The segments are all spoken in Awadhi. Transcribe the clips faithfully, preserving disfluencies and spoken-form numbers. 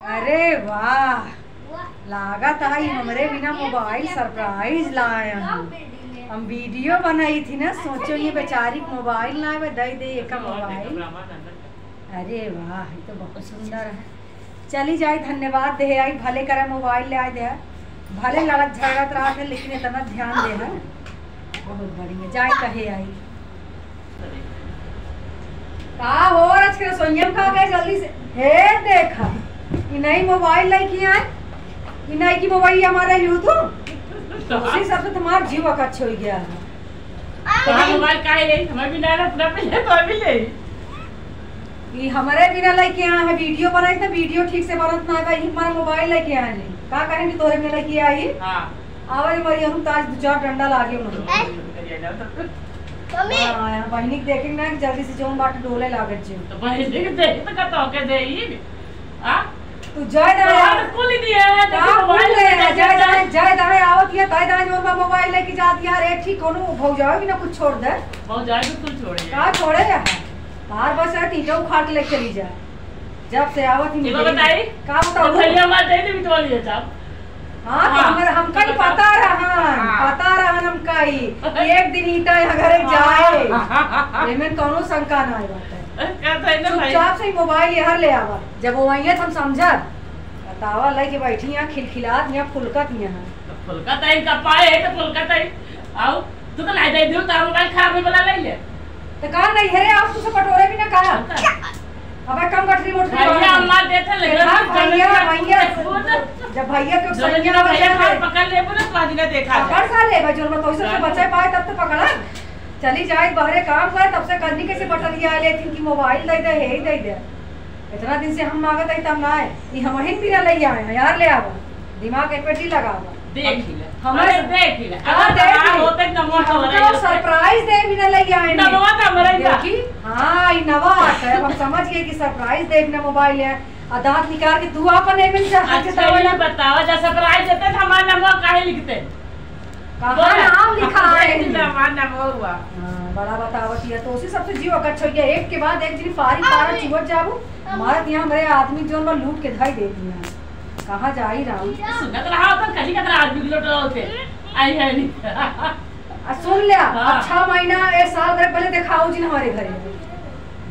अरे वाह, लागत है हमरे बिना मोबाइल सरप्राइज लाए हैं। हम वीडियो बनाई थी ना, सोचो ये बेचारी के मोबाइल ना आवे, दे दे एका मोबाइल। अरे वाह, ये तो बहुत सुंदर है। चली जाए, धन्यवाद दे आई, भले करे मोबाइल ले आए दे, भले लड़त झगड़त रहत है, लेकिन इतना ध्यान दे है, बहुत बढ़िया। जाए कहे आई। का हो, आज के रसोइया में का गए जल्दी से? हे देखा, ई नई मोबाइल लेके आए, ई नई की मोबाइल हमारे लू तू, उसी सबसे तुम्हार जीव अकच्छ हो गया है। तोहार मोबाइल काहे ले? हमें भी ना रख, ना पहले तो अभी ले। ई हमरे बिना लेके आए हैं, वीडियो बनाई तो वीडियो ठीक से बनत ना है, ई हमारा मोबाइल लेके आए हैं। का कहें कि तोहरे बिना लेके आई? हाँ। आवे मरियम ताज दो चार डंडा लागे उन्हें। मम्मी। हाँ, यहाँ बहिनी के देखे ना कि जल्दी से जौन बाटे डोले लागत जे। तो बहिनी के देखे तो का तोके देई? आ? तू जाए दे तोहार यार। कुल ही दिया है, का देखो कुल मोबाइल दे में है? जाए दे, जाए दे, आवत ये दाई दाई जोन बा मोबाइल लेके जाती यार, एक ठीक कोनो भौजाओ भी ना कुछ छोड़ दे। भौजाओ भी कुल छोड़े। का छोड़े है? बाहर बस है, तीनों उखाड़ के लेके चली जा। जब से आवत ही एगो मिले। बताई? का बताओ? भैया हमार दे दे बिटवा लिए जाओ। हाँ, तो हाँ। हमर, हमका ही पता रहन, हाँ। पता रहन हमका ही कि एक दिन ईटा यहाँ घरे हाँ। जाए। एमे कौनो शंका ना आए बाटे। कहता है ना भाई। चुपचाप से ही मोबाइल यहाँ ले आवा। जब वो आई है तो हम समझब। बतावा, लेके बैठी यहाँ खिलखिलात यहाँ फुलकत यहाँ। तो फुलकत है इनका पाए है तो फुलकत है। आओ, तू तो नहीं दे दियो, तार मोबाइल खराब होए वाला ले ले। तो का नहीं है रे, आप तुझसे पटोरे भी ना कहा। अबे कम गठरी मोटरी भैया, बात। अम्मा देते ले, देखा, जमीन भैया, का भैया, फूट। जब भैया के जमीन सैया का भैया भैया हाथ है। पकड़ ले, बोले, तो आज का देखा पकड़ है। सा ले, भाई, जोर में तो इसे हाँ। बचे पाए, तब तो पकड़ा। चली जाए, बहरे काम करे, तब से कन्नी कैसे बटन ये आ लेती कि मोबाइल दे दे, हे ही दे दे। इतना दिन से हम मांगत है, तब ना आए। ये हम ही पीरा ले आए हैं, यार, ले आवा। दिमाग एक पेटी लगावा। देख ले। हमारे अरे देख ले। हाँ, अगर देख हमारा ले। होते नमवा तो हमका हमारा ही होते। सरप्राइज दे बिना ले आए नहीं। नमवा तो हमारा ही था। देखी? हाँ, ई नवा आता है। हम समझ गए कि सरप्राइज दे बिना मोबाइल है। आ दांत निकाल के तू अपन एमएन से हाथ अच्छा, चटावे ये ना। बतावा, जा सरप्राइज देते तो हमारा नमवा काहे लिखते? कहाँ बोला? नाम लिखा है? हमारा नमवा हुआ। हाँ, बड़ा बतावत है। तो उसी सबसे जीव अकच्छ हो गया। एक के बाद एक जिन फारी फारा चुवत जाबू। हमारे यहाँ हमारे आदमी जोन बा लूट के धाई देती हैं। कहाँ जाई राम? सुनत रहा अपन कहीं का तरह आदमी लोट रहे होते। आई है नहीं। आ सुन लिया, हाँ। अब छह महीना, एक साल भर पहले देखाओ जिन हमारे घरे।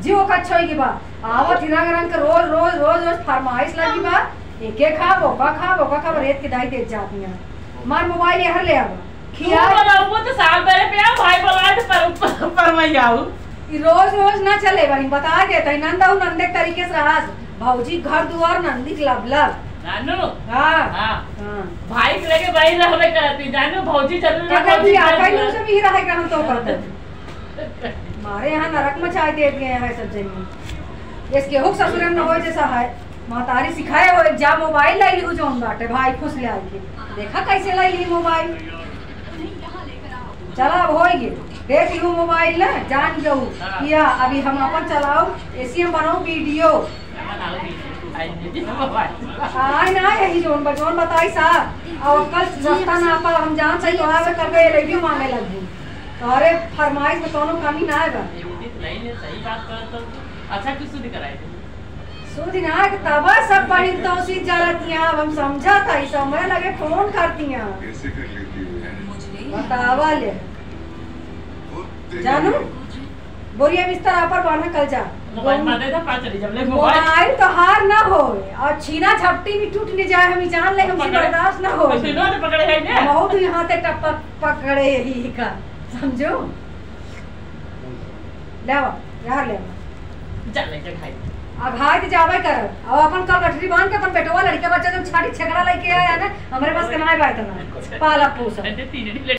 जीव अकच्छ होई के बा। आवत ही रंग रंग के रोज, रोज, रोज, रोज फरमाइश लगी बा। एके खा, बोका खा, बोका खा, रेत के दाई देत जाती हैं। हमार मोबाइल यहाँ ले आवा। खिया। तू बोला, वो तो साल भरे पे आओ, भाई बोला है तो पर, पर, पर मैं आऊँ। ई रोज रोज ना चले भाई, बता देता है, नंद और नंदे के तरीके से रहा। भौजी घर दुआर नंदी के लब लब। जानू? हाँ। हाँ। हाँ। भाई के लगे भाई रहबे करती, जानू, भौजी जरूर क्या ना, कहती भौजी है, घर आपका ही दुआर। मुझसे भी रहे के हम तो करते। हमारे यहाँ नरक मचाए दे दिए हैं सब जने। इस केहू के ससुरे में न होए जैसा है। महतारी सिखाए हो, एक जा मोबाइल लाई लिहू जौन बाटे, भाई खुश ले आई के। देखा कैसे लाई ली मोबाइल। चला अब होई गे। देख लिहू मोबाइल ना, जान जाऊ। हाँ। किया, अभी हम अपन चलाऊ, ऐसी हम बनाऊ वीडियो। आए ना, यही जौन बा, जौन बताई सा। और कल रास्ता ना पा, हम जान सही तोहार से करके ये लड़कियों मांगे लगी। तोहरे फरमाइश में कौनो कमी ना आए बा। नहीं, नहीं, सही बात कर तो अच्छा क्यों शुद्ध कराए थे? शुद्ध ना, कि तब सब बहिन तो उसी जरतियां, अब हम समझा था, इस समय लगे फोन करतियां। कैसे कर लेती हो यार? बतावा ले। जानू, बोरिया बिस्तर पर बांधा कल जा। मोबाइल मार देता, पाँच चली जब ले मोबाइल। मोबाइल तो हार ना होए और छीना झपटी भी टूट न जाए, हम जान ले, हमसे पकड़े। बर्दाश्त ना हो। बस इन्होंने पकड़े है ना। बहुत ही हाथ टपक पकड़े ही का, समझो? ले आओ, यार ले आओ। जा लेके भाई। अब हाथ जाबे कर, अब अपन कल गठरी बांध के अपन बेटवा लड़का बच्चा जब छाटी छेकड़ा लेके आया ना, हमरे पास के ना बात ना। पाला पोसा। अरे तीन